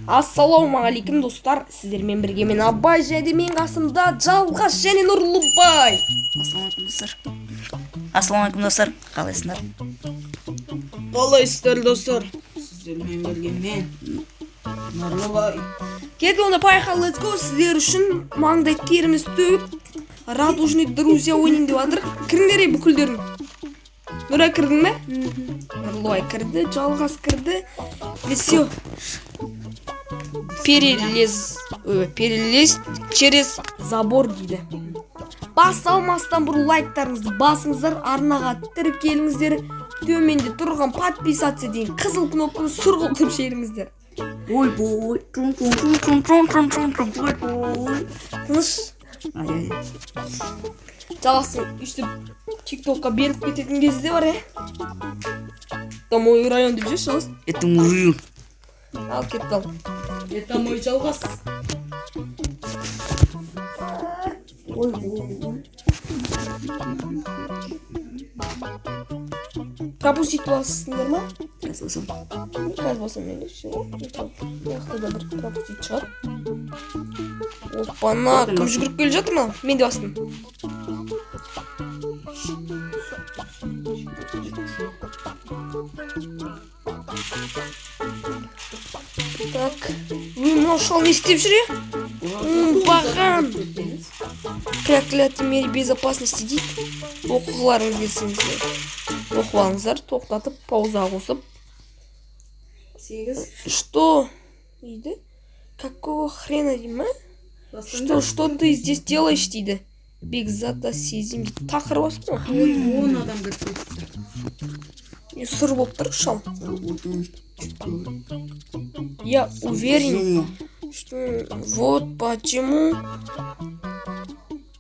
Ассалаумағалейкум достар, сіздермен бірге мен Абай және мен қасымда Жалғас және Нұрлыбай. Ассалаумағалейкум достар. Ассалаумағалейкум достар, қалайсыңдар? Қалайсыздар достар? Сіздермен бірге мен Нұрлыбай. Кеттік онда, поехали, let's go. Сіздер үшін маңдай теріміз төгіп, Радужный друзья ойнайын деп жатыр. Кіріңдер ей бүкілдерің. Нұра кірдің бе? Нұрлыбай кірді, Жалғас кірді. Все. Перелез через забор дейді. Басталмастан бұрын лайктарыңызды басыңыздар, арнаға тіркеліңіздер, төменде тұрған подписаться деген қызыл кнопканы сұрғылтып жіберіңіздер. Ой бой. Тыныш. Жалғастың өйстіп тиктокқа беріліп кететін кезі де бар, е? Это мой район деп жүрші, Жалғас. Это мой район. Ал кетті ал. Это мой Жалғас. Ой бой. Пропустить бассыңдар ма? Қазір басам. Қазір басам мен де, все. Мына да бір пропустить шығар. Опа-на, кім жүгіріп келе жатыр мынау? Мен де бастым. Так, мынау шал не істеп жүр, е? Оңбаған. Проклятый мере безопасности дейді. Оқығыларыңыз келсеңіздер. Оқып алыңыздар, тоқтатып, пауза қосып. 8. Что? Дейді. Какого хрена дейді ма? Что ты здесь делаешь дейді. Бекзата сезім дейді. Тақыр басып қой. 10 адам кіріп кетті. Не сұр болып тұр шал. Я уверен, что вот почему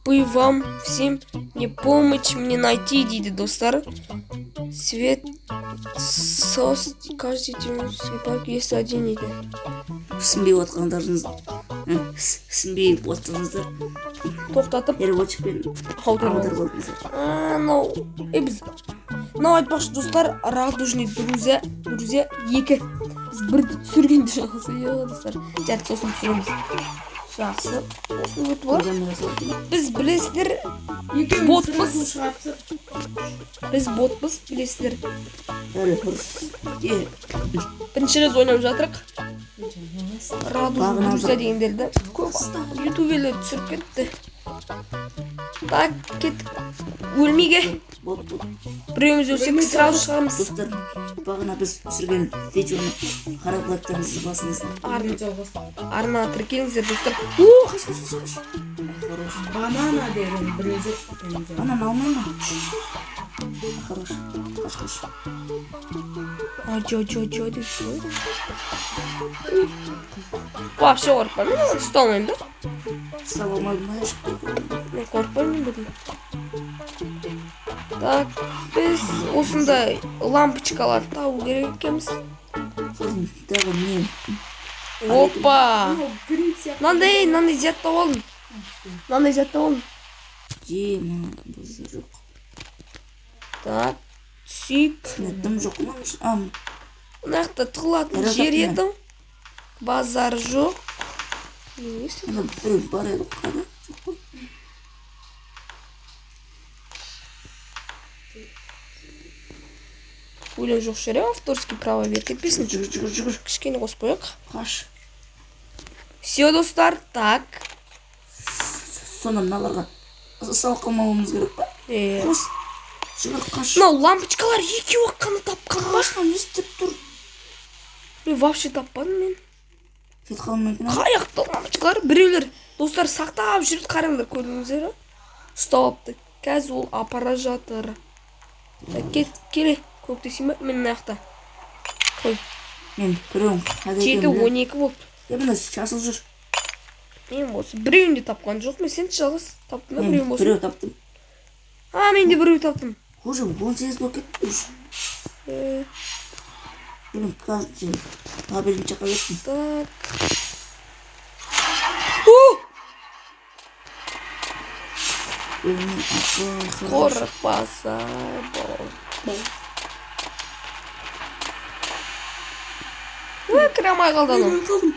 бы вам всем не помочь мне найти, дейді достар. Свет сос каждый день парк есть один дейді. Түсінбей отқандарыңыз, түсінбей отырыңыздар. Тоқтатып переводчикпен аударып алыңыздар. Мынау, біз мынау айтпақшы достар, Радужный друзья 2. Біз бірді түсіргенде жақсы, достар. Жарайды, сосын түсіреміз. Жақсы, осыны өтіп алайық. Біз білесіздер, ботпыз. Біз ботпыз, білесіздер. Бірінші рет ойнап жатырық. Радужный друзья дегендерді көп ютуберлер түсіріп кетті. Так, кеттік. Өлмейге. Біреуміз өлсек, сразу шығамыз. Достар, бағана біз түсірген видеоны қарап лайктарыңызды басыңыздар. Арнаға тіркеліңіздер, достар. О, қаш, қаш, қаш. Банана дедім, біреу жоқ. Банан алмай ма? Хорош. Қаш, қаш. А, чё, деп ше? Вообще қорықпаймын, мен ұста алмаймын да? Ұстап алмадым ба? Мен қорықпаймын бүгін. Так, біз осындай лампочкалар табу керек екенбіз. Сосын тағы мен. Опа! Мынандай зат тауып алдым. Мынандай зат тауып алдым. Же, мына жоқ. Так, түсейік. Дым жоқ. Мына жақта тығылатын жер еді. Базар жоқ. Мына біреу бар еді қада. Жоқ қой. Өлең жоқ жері, авторский право беріп кетпесін. Жүгір, жүгір, жүгір. Кішкене қосып қояйық. Қаш. Все, достар, так. Сонда мыналарға салып қалмауымыз керек па? Қос. Жүгір, қаш. Мынау лампочкалар екеуі қана тапқан ба? Қаш, не істеп тұр? Мен вообще таппадым мен. Кетіп қалуым мүмкін. Қаяқта лампочкалар? Біреулер, достар, сақтап жүрді, қараңдар, көрдіңіздер, ұстап алыпты. Қазір ол апара жатыр. Кет, келе. Көктесейін ба? Мен мына жақта. Қой. Мен біреуін қайда екенін 7-12 болды. Е, мына жасыл жүр. Мен болса біреуін де тапқан жоқпын. Сен жалғыз таптың ба біреуін болса? Біреу таптым. А, мен де біреу таптым. Уже 18 болып кетті уже. Блин, кажется, лабиринт жаққа кеттім. Так. Қорықпаса болды. Ой, кіре алмай қалды анау. Мен қалдым.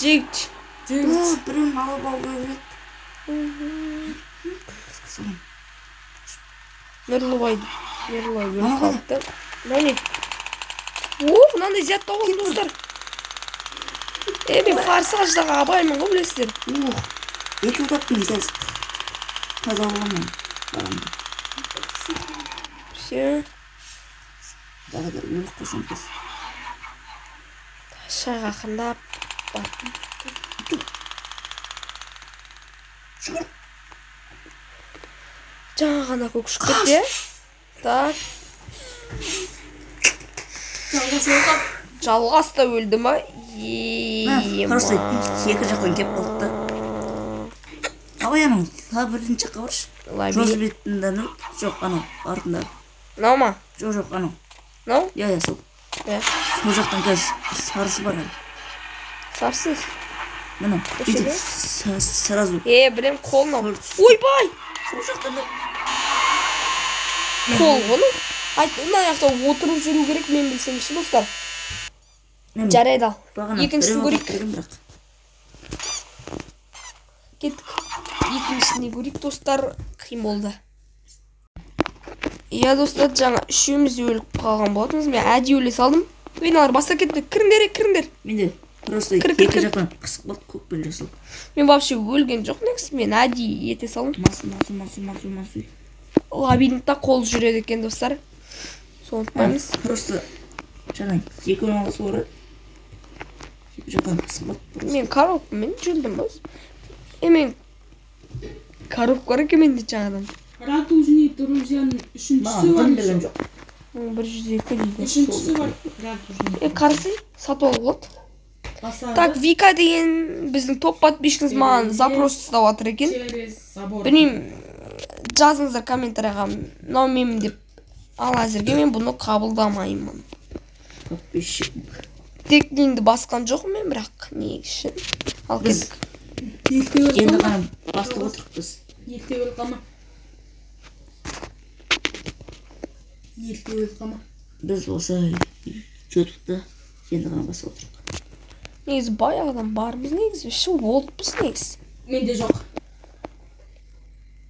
Жігіт. Жігіт. Біреуін алып алу керек. Нұрлыбай. Нұрлыбай өліп қалыпты. Мынау не? О, мынандай зият тауып алдым, достар. Мен форсаждағы абаймын ғой, білесіздер. Ух, екеу таптым, қазір. Таза боламын. Все. Тағы да өліп қалсам қазір. Шайға ақырындап бар. Жүгір. Жаңа ғана көк ұшып кетті, иә? Так. Жалғас та өлді ма? Просто екі жақтан кеп қалды да. Абай анау лабиринт жаққа баршы. Жосбеттің жоқ, анау артында. Мынау ма? Жоқ, жоқ, анау. Мынау? Иә, иә, сол. Иә. Сол жақтан қазір сарысы бар әлі. Сарысы? Міне, бүйтіп сразу. Білем, қол мынау. Ойбай! Сол жақтан да. Қол ғой. Айт, мына жақта отырып жүру керек, мен білсем ше, достар. Жарайды, ал. Екіншісін көрейік. Кеттік. Екіншісіне көрейік, достар. Қиын болды. Иә, достар, жаңа үшеуміз де өліп қалған болатынбыз. Мен әдейі өле салдым. Ой, мыналар баста кетті. Кіріңдер, кіріңдер. Менде просто екі жақтан қысып қалды, көкпен жасыл. Мен вообще өлген жоқ негізі. Мен әдейі ете салдым. Масу. Лабиринтта қол жүреді екен, достар. Соны ұмытпаймыз. Просто жаңа екеуінің алғысы бар. Екі жақтан қысып қалды. Мен коробкамен жүрдім ба? Мен коробка бар екен менде жаңадан. Радужный друзьяның үшіншісі бар. Маған берген жоқ. 102 дейді. Үшіншісі бар. Радужный. Қарсы сатып алуға болады. Так, Вика деген біздің топ подписчигіміз маған запрос ұстап жатыр екен. Білмеймін, жазыңыздар комментарияға, мынау менмін деп. Ал әзірге мен бұны қабылдамаймын. Подписчик. Тек неңді басқан жоқпын мен, бірақ не үшін. Ал кеттік. Енді ғана бастып отырық біз. Ерте өліп қалма. Ерте өліп қалма. Біз осы ютубта енді ғана басып отырық. Негізі баяғыдан бармыз негізі, вообще болыппыз негізі. Менде жоқ.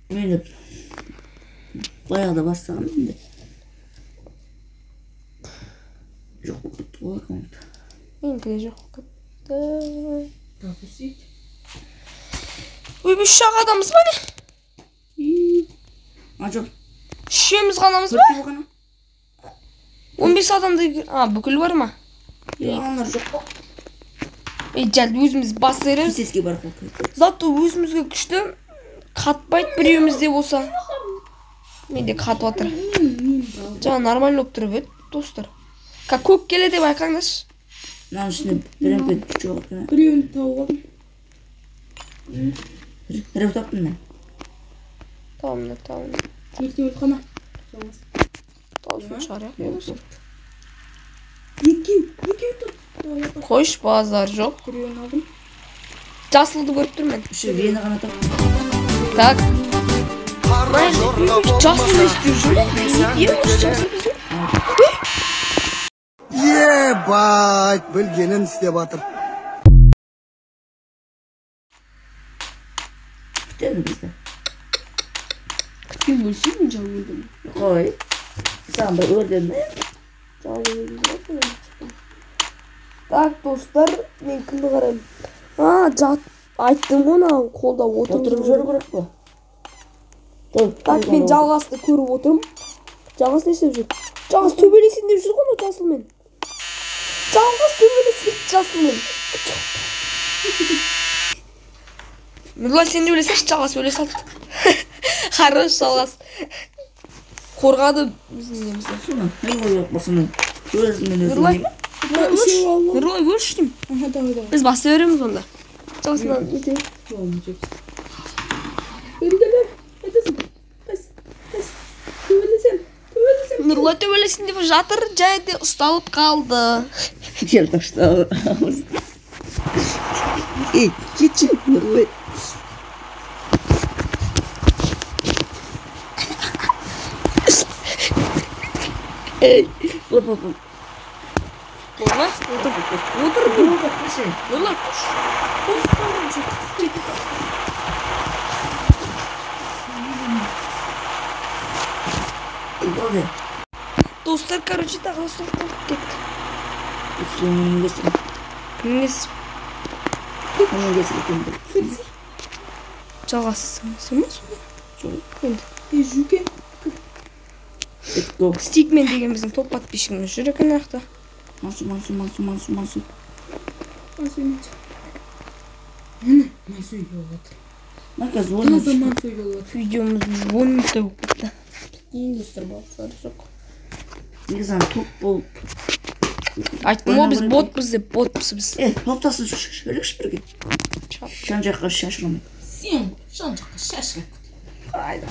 Мен де баяғыда бастағанмын енді. Жоқ болып кетті ғой аккаунт. Менікі де жоқ болып кетті. Пропустить. Ой, біз үш-ақ адамбыз ба не? А, жоқ. Үшеуміз ғанамыз ба? 15 адамды... А, бүкіл бар ма? Аналар жоқ қой. Жә, өзіміз бас береміз. Сеске барып қалды. Зато өзімізге күшті қатпайды біреуімізде болса. Менде қатып жатыр. Жаңа нормально болып тұрып еді, достар. Көк келе деп айқаңдаршы. Мынаның ішінде біреу жоқ екен. Біреуін тауып алдым. Біреу таптым мен. Тамам, тамам. Ерте өліп қалма. Таусын шығар, иә. Екеу тұр. Қойш, базар жоқ. Біреуін алдым. Жасылды көріп тұрмын мен. Үші вені ғана таптым. Так. Жасыл не істеп жүр? Не осы жасыл бізде? Ебать, білгенін істеп жатыр. Күтемін бізді. Күткен өлсем, мен жаңа өлдім. Қой. Саған бір өлдім бе? Жаңа өлдім ғой. Так, достар, мен кімді қараймын? А, жат, айттым ғой, мынау қолда отырып жүру керек қой. Так, мен Жалғасты көріп отырмын. Жалғас не істеп жүр? Жалғас төбелесейін деп жүр ғой мынау жасылмен. Жалғас төбелесейін жасылмен. Нұрлан, сен де өлесеңші, Жалғас өле салды. Хорош, Жалғас. Қорғады біздің немізді. Соны, мен қойып болсын. Өзіммен өзім. Нұрлан, Нұрлан өлші деймін. Аха, давай, давай. Біз баса береміз онда. Жалғас мынаны нетейін. Нұрлан төбелесін деп жатыр, және де ұсталып қалды. Кел тастау. Ей, кетші, Нұрлан. Ей, бол, бол, бол. Болды ма? Отыр. Отыр. Нұрлан, қош. Болды. Достар, короче, тағы соқтық кеттік. Кімнес? Жалғасың ма сонда? Жоқ. Енді. Жүке. Let's go. Стикмен деген біздің топ подписчигіміз жүр екен аяқта. Мансу, Мансу, Мансу, Мансу, Мансу. Міне, Мансу үйге болып жатыр. Мына қазір Таза Мансу үйге болып жатыр. Видеомыз 10 минуттай болып кетті. Ең достар, балықтар жоқ. Негізі ана топ болып. Айттым ғой, біз ботпыз деп, ботпыз біз. Топтасын шүрікші бірге. Жан жаққа шашыламай. Сен жан жаққа шашылып кет. Қайда?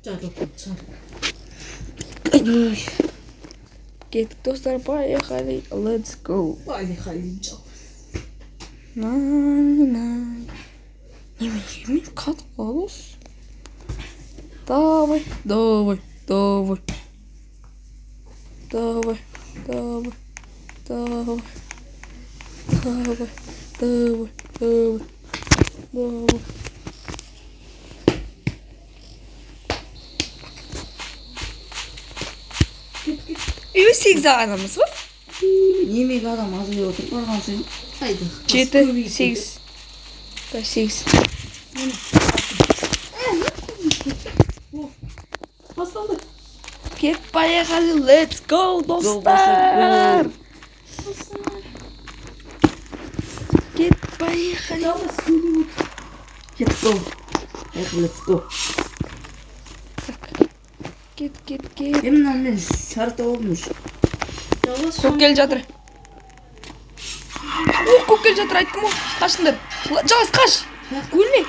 Жарылып кет, жарылып. Кеттік, достар, поехали, let's go. Поехали, жал. На, на. Неме, неме, қатып қалды осы. Давай, давай, давай. Давай, давай, давай. Давай, давай, давай, давай. Үй, 8 адамыз ба? Немеге адам азайып отыр барған сайын. Қайда? 7, 8. 8. Басталды. Кет, поехали, let's go, достар. Кет, поехали. Let's go. Let's go. Кет, кет, кет. Мына мен шарт болдым. Көк келе жатыр. О, көк келе жатыр, айттым ғой. Қашыңдар. Жалғыз, қаш. Өлме.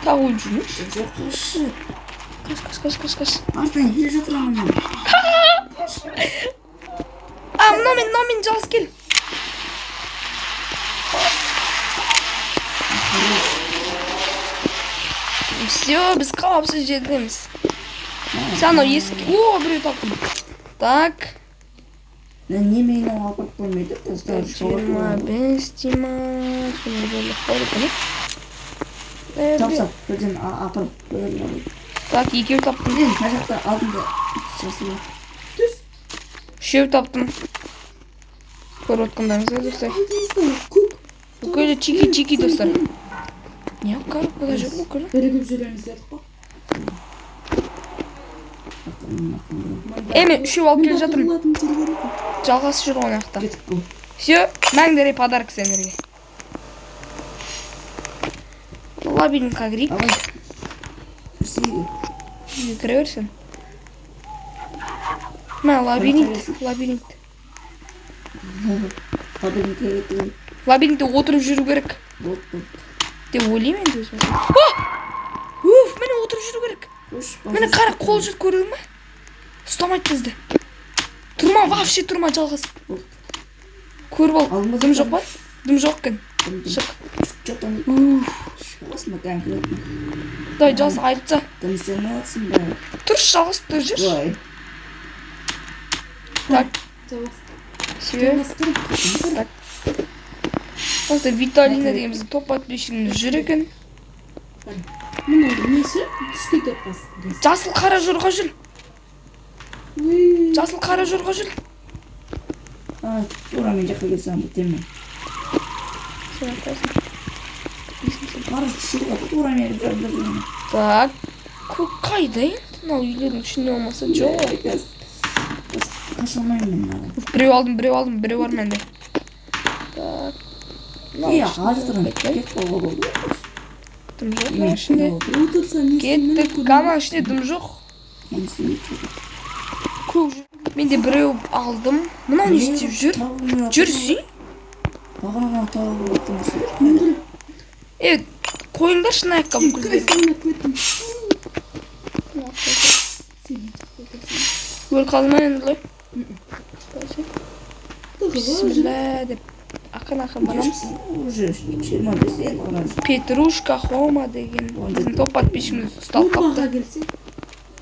Тағы өліп жүрмеші. Жоқ, қаш. Қаш, қаш, қаш, қаш, қаш. Артынан келе жатыр ана. А, мынамен, мынамен жалғыз кел. Все, біз қауіпсіз жердеміз. Сен анау есік... О, біреу таптым. Так. Немене апарып қоймайды. 25 дейма. Сондай бөліп қойды екен. Тапсақ, бірден апарып қояды. Так, екеу таптым. Мына жақта алдында жасыл. Үшеу таптым. Көріп отқандарыңыздай, достар. Бүкілі чики-чики, достар. Не, коробкада жүр бүкілі. Бірігіп жүреміз дедік қой. Мен үшеу алып келе жатырмын. Жалғасы жүр ғой аяқта. Все, мәңдерей подарок сендерге. Лабиринтқа кірейік. Кіре берсін. Мә, лабиринт, лабиринт. Лабиринтте отырып жүру керек. Деп ойлаймын енді өзім. Уф, міне отырып жүру керек. Міне қара, қол жүр, көрдің ме? Ұстамайды бізді. Тұрма, вообще тұрма, жалғыз. Көріп ал. Дым жоқ па? Дым жоқ екен. Шық. Давай, жалғыз, айыртса. Тұршы, жалғыз, тұр жүрші. Так. Все. Так. Осы Виталина деген біздің топ подписчигіміз жүр екен. Міне несі түске кетіп. Жасыл қара жорға жүр. Жасыл қара жорға жүр. Тура мен жаққа келсем бітемін. Сен айтасың. Қара жорға тура мен жүрдім. Так. Көк қайда енді? Мынау үйлердің ішінде болмаса жоқ. Қаша алмаймын мен. Біреу алдым, біреу алдым, біреу бар менде. Так. Кетіп. Дым жоқ мына ішінде. Кеттік, ана ішінде дым жоқ. Көк жүр. Мен де біреу алдым. Мынау не істеп жүр? Жүрсей? Қойыңдаршы мына аяққа бүкіл. Өліп қалды ма енді? Бісміллә деп ақырын-ақырын барамыз. Петрушка Хома деген біздің топ подписчигіміз ұсталып қалыпты.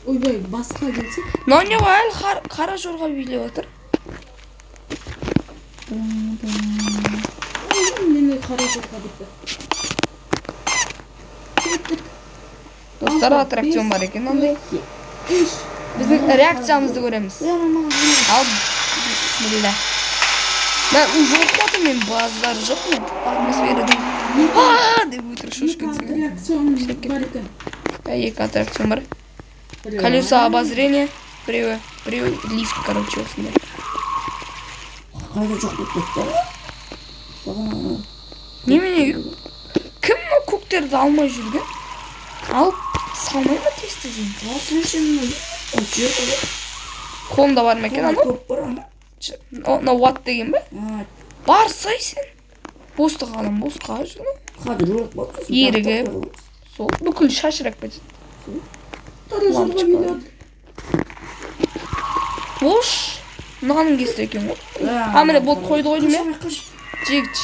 Ойбай, басқа келсе. Мынау не ғой, әлі қара жорға билеп отыр. Мені қара жорға бітті. Кеттік. Достар, аттракцион бар екен ондай. 3. Біздің реакциямызды көреміз. Ал, бисмилля. Мен уже оқып мен базар жоқ мен. Атмосферадан. А, деп өтірік шошып кетсең. Аттракцион бар екен. Екі аттракцион бар. Колесо обозрения. Біреуі, біреуі лифт, короче, осындай. Қайда жоқ болып кетті? Немене? Кім мына көктерді алмай жүрген? Алып салмай ма тез-тез енді? Қолында бар ма екен анау? Көп бар ана. Мынау уат деген бе? Барсай сен. Бостық адам босқа жүр. Қазір жоқ болып кетті. Ерігіп. Сол бүкіл шашырап кетеді. Қара жорға билеп отыр. Бош. Мынаның кесті екен ғой. А, міне болды, қойды ғой деймін, Қаш, қаш. Жігіт.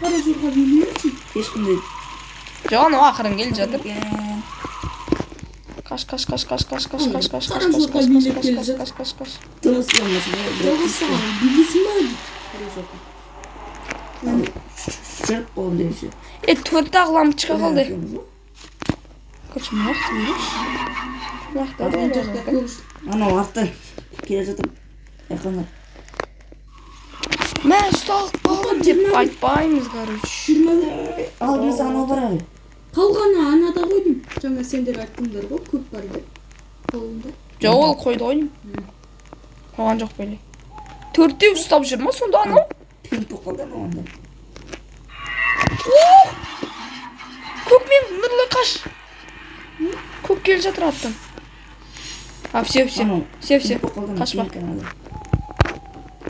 Қара жорға билейінші. Ешқандай. Жоқ, анау ақырын келе жатыр. Қаш, қаш, қаш, қаш, қаш, қаш, қаш, қаш, қаш, қаш, қаш, қаш, қаш, қаш, қаш, қаш. Дыбыс болмасын. Жалғыз саған билейсің ба дейді. Қара жорға. Жүріп қолым дегенше. Төрт ақ лампочка қалды. Короче, мына жақта берейінші. Мына жақта Ана да жақта бар екен. көк. Анау артта келе жатыр. Айқындап. Мә, ұсталып қалдым деп айтпаймыз, короче. 21. Алдымызда анау бар әлі. Қалғаны анада қойдым. Жаңа сендер айттыңдар ғой, көп бар деп. Қолында. Жоқ, ол қойды ғой деймін. Қойған жоқ бәле. Төртеу ұстап жүр ма сонда анау? Пинг болып қалды анау анда. Ох! Көк мен Нұрлы қаш. Көк келе жатыр аттан. А, все, все. Анау Все, все. пинг болып қалды анау, Қашпа. пинг анада.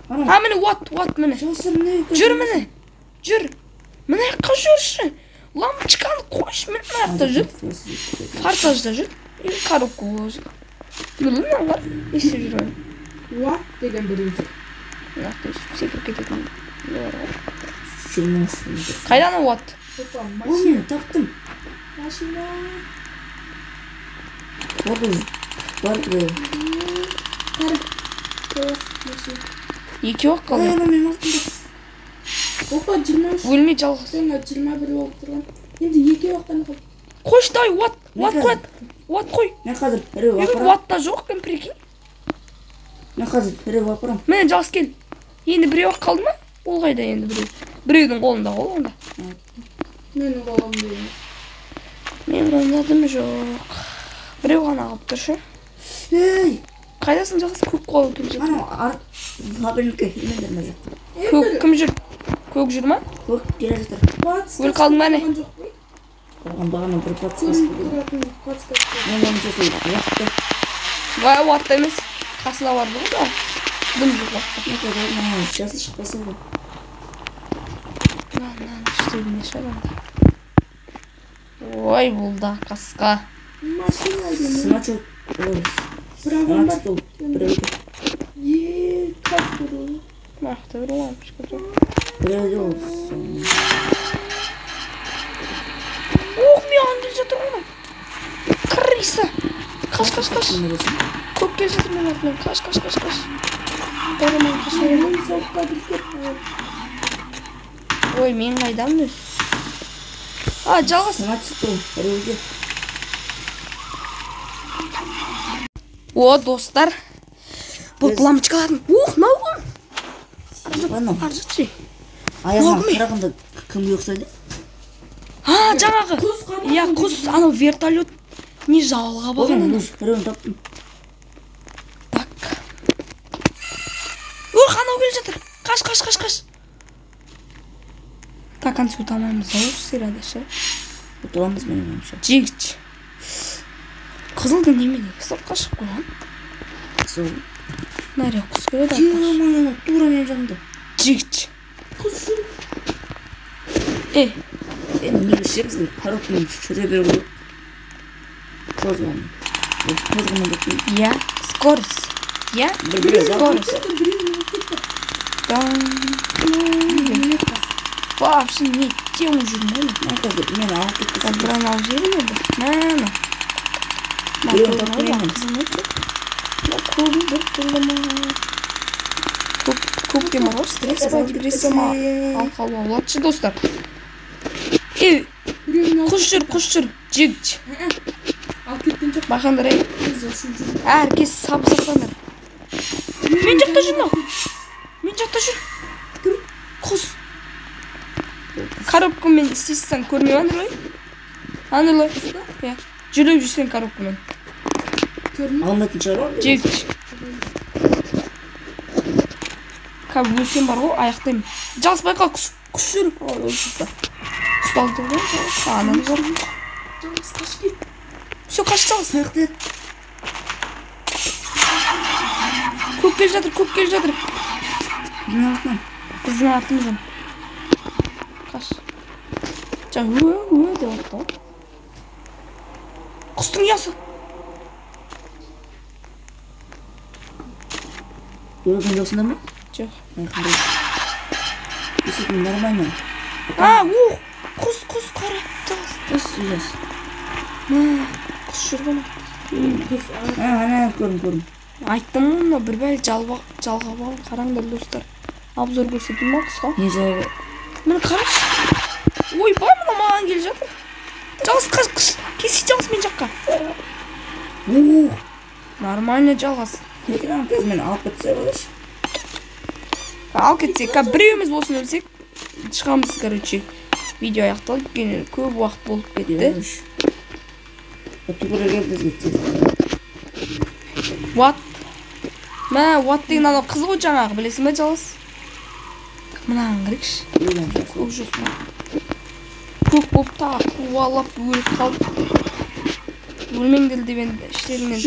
Анау. А, міне, уат, уат, міне. Жасыр міне. Жүр міне. Жүр. Мына жаққа жүрші. Лампочканы қойшы, міне мына жақта жүр. Форсажда жүр. И коробка болып жүр. Нұрлы мыналар не істеп жүр әлі? Уат деген біреу жүр. Мына жақта өйстіп секіріп кететін не бар ғой. Жүрмес. Қайда анау уат? Опа, О, машина. мен таптым. Машина. Бар бір. Бар біреу. Қара. Класс, машина. Екеу ақ Ой, қалды. анау менің артымда. Опа, 23. Өлмей жалғыз. Жаңа 21 болып тұрған. Енді екеу ақ қана қалды. Қойшы, давай, уат, уат Мен қояды. Уат қой. Мен қазір біреу Егер апарамын. уат та жоқ екен, прикинь. Мен қазір біреу апарамын. Міне жалғыз кел. Енді біреу ақ қалды ма? Ол қайда енді біреу? Біреудің қолында ғой онда. Менің қолымда емес. Менің қолымда дым жоқ. Біреу ғана қалып тұр ше. Ей, Қайдасың жалғыз? Көк қол келе жатыр. анау арт лабиринтке келмеңдер мына жаққа. Көк кім жүр? Көк жүр ма? Көк келе жатыр. Подсказка Өліп қалдың ба не? болған жоқ қой. Оған бағана бір подсказка Көрініп берген. тұратын подсказка. Мен ойымша сол уақытта. Вай, уатта емес. Қасына барды ғой да. Дым жоқ уатта. Мен қазір мынау жасыл шықпаса ғой. Мына, мынаны іштегі не шығар онда? Ой, бұл да қасқа. Машина деген. Смачок. Ой, Правым бар. смачок біреуде. Е, как біреу. Мына жақта бір лампочка тұр. Біреуде ол. Ох, маған келе жатыр ғой. Крыса. Қаш, қаш, қаш. Көк келе жатыр менің артымнан. Қаш, қаш, қаш, қаш. Бәрі қаш. Ойын соққа кіріп кетті. Ой, мен қайдамын өзі? А, жалғыз. Смачок біреуде. О, достар. Бұл лампочкалардың. Ух, мынау кім? Анау Ар жатшы. аяғына кім? қарағанда кімге ұқсайды? А, жаңағы. Құс қана. Иә, құс, анау вертолет не жалға Ой, барған мен анау. өз біреуін таптым. Так. Ух, анау келе жатыр. Қаш, қаш, қаш, қаш. Так, конца өте алмаймыз ау, серияда ше. Ұтыламыз менің ойымша. Жігіт. Қызылды немене сыртқа шығып қойған? Сол. Мына құс келеді. Ё-моё, тура менің жанымда. Жігіт. Құс жүр. Е, Енді неге ше бізге коробкамен жүре беру керек? Қозғалмай. Қозғалмай кеттім. я скорость. Я Бір біреу бар. скорость. Біреу мініп кетті. Вообще не тему жүрмін. Мен қазір мені алып кетпесе. Так, біреуін алып жіберейін енді. Мә, мә. Біреуін таптым мен. Көбі бір түрлі ма? Көк те бар ғой, стресс па, депрессия ма? Алып қалуға болады достар. Ей, құс жүр, құс жүр. Жігіт. Алып кеткен жоқ. Байқаңдар, ей. Әркез сабыр сақтаңдар. Мен жақта жүр мынау. Мен жақта жүр. Кім? Құс. Коробкамен істесең көрмей ма, Нұрлай? А, Нұрлай? Иә. Жүріп жүрсең коробкамен. Алмайтын шығар ғой. Жігіт. Қазір өлсем бар ғой, аяқтаймын. Жалғыз байқа, құс жүр. Ой, өліп. Ұсталды ғой, жалғыз. Ананы бар. Жалғыз қаш кет. Все, қаш жалғыз. Аяқта. Көк келе жатыр, көк келе жатыр. Біздің артынан. Біздің артымыздан. Қаш. Жаңа ө деп атты ғой. Құстың ұясы. Өлген жоқсыңдар ма? Жоқ. Ай, хорош. Действительно нормально. А, ух, құс, құс, қара. Жалғыз. Құс ұясы. Мә, құс жүр ғой. Ана, көрдім, көрдім. Айттым ғой, мынау бір бәле жалғап алған. Қараңдар, достар. Обзор көрсетейін ба құсқа? Не жалғап? Міне қарашы. Ойбай, мынау маған келе жатыр. Жалғыз, қаш, қаш. Кесе жалғыз мен жаққа. Ух. Нормально жалғыз. Неге мынаны қазір мені алып кетсе болшы? Алып кетсе, қазір біреуіміз болсын өлсек, шығамыз, короче. Видео аяқталды, өйткені көп уақыт болып кетті. Түгірі келді бізге тез. What? Мә, what деген анау қыз ғой жаңағы, білесің бе, жалғыз? Мынаған қарайықшы. Көк жоқ па? Көк болып тағы қуалап өліп қалып. Өлмеңдер деп енді іштерінен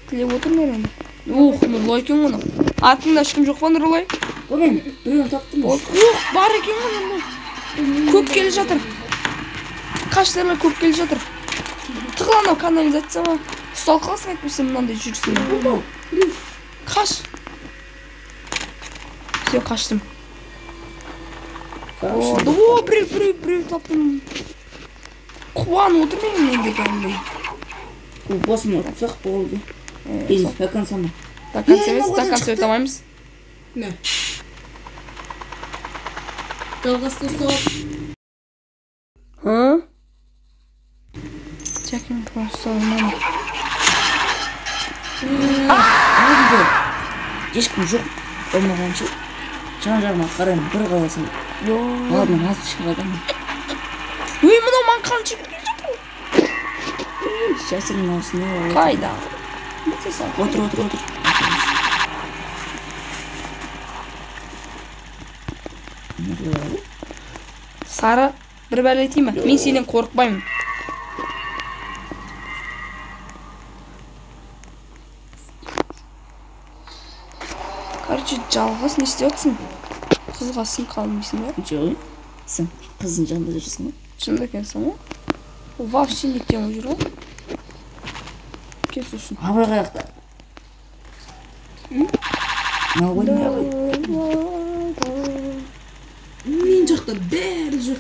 тілеп отырмын енді. Ух, Нұрлай екен ғой мынау. Артыңда ешкім жоқ па, Нұрлай? О, мен біреуін таптым. Ух, бар екен ғой Нұрлай. Көк келе жатыр. Қаш, Нұрлай, көк келе жатыр. Тығыл анау канализация ма? Ұсталып қаласың әйтпесе мынандай жүрсің. Қаш. Все, қаштым. О, біреу таптым. Қуанып отырмын мен де кәдімгідей. Басын ұтсақ болды. Или до конца ма? До конца емес, до конца өте алмаймыз. Мә. Жалғасты ұстап. Ы? Жакем просто алмадым. Алдында ешкім жоқ болмағанша жан жағыма қараймын, бір қаласам. Алдынан атып шығады. Ой, мынау маған қанша келе жатыр. Жасырын осыны. Қайда? Отыр, отыр, отыр. Сары, бір бәле айтайын ба? Мен сенен қорықпаймын. Короче, жалғыз не істеп жатсың? Қызға сын қалмайсың ба? Жоқ. Сен қыздың жанында жүрсің ғой. Шынында екенсің ғой. Ол вообще не тема жүр ғой. Кел сосын. Абай қаяқта? Мынау ғой, не абай? Мен жақта бәрі жүр.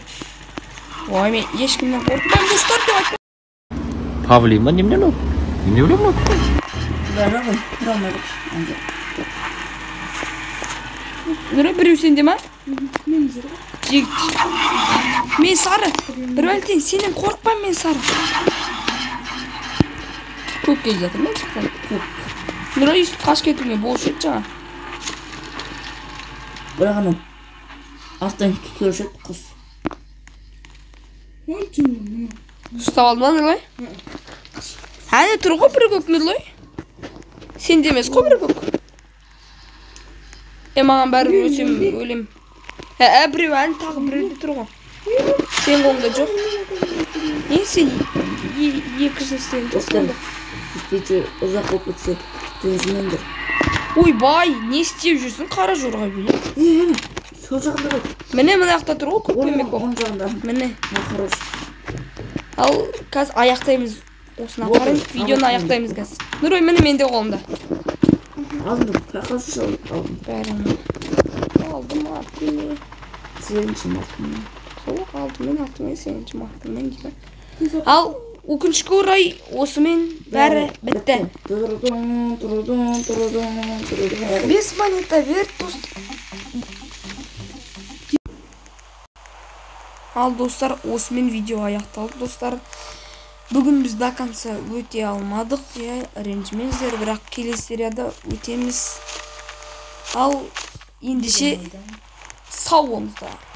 Ой, мен ешкімнен қорықпаймын, достар деп айтпаймын. Павлин ба, немене мынау? Немене білемін мынау? Бәрі ғой, тұра алмай қалды. Нұра, біреу сенде ма? Мен жүр ғой. Жігіт. Мен сары. Бір бәлтен, сенен қорықпаймын мен сары. Көк келе жатыр ма жақтан? Көк. Нұра, өйстіп қашып кетуге болушы еді жаңа. Бірақ анау арттан келуші еді құс. Ұстап алды ма, Нұрлай? Әне тұр ғой бір көк, Нұрлай. Сенде емес қой бір көк. Маған бәрібір өлсем өлем. Біреу әне тағы біреуде тұр ғой. Сен қолыңда жоқ. Не сен екі жыл істеген жоқсың. Видео ұзақ болып кетсе, ренжімеңдер. Ойбай, не істеп жүрсің қара жорға билеп? Сол жағында ғой. Міне мына жақта тұр ғой көк көмек болып. Оң жағында. Міне. Хорош. Ал қазір аяқтаймыз. Осыны қараймыз, видеоны аяқтаймыз қазір. Нұрой, міне менде қолымда. Алдым, қақасы алдым. Бәрін алдым, артымен. 8 мартымен. Сол, алдымен, артымен, 8 мартымен дейді. Ал Өкінішке орай, осымен бәрі бітті. Тұрдың, тұрдың, тұрдың, тұрдың. 5 монета бер, достар. Ал, достар, осымен видео аяқталды, достар. Бүгін біз до конца өте алмадық, иә, ренжімеңіздер, бірақ келесі серияда өтеміз. Ал ендеше сау болыңыздар.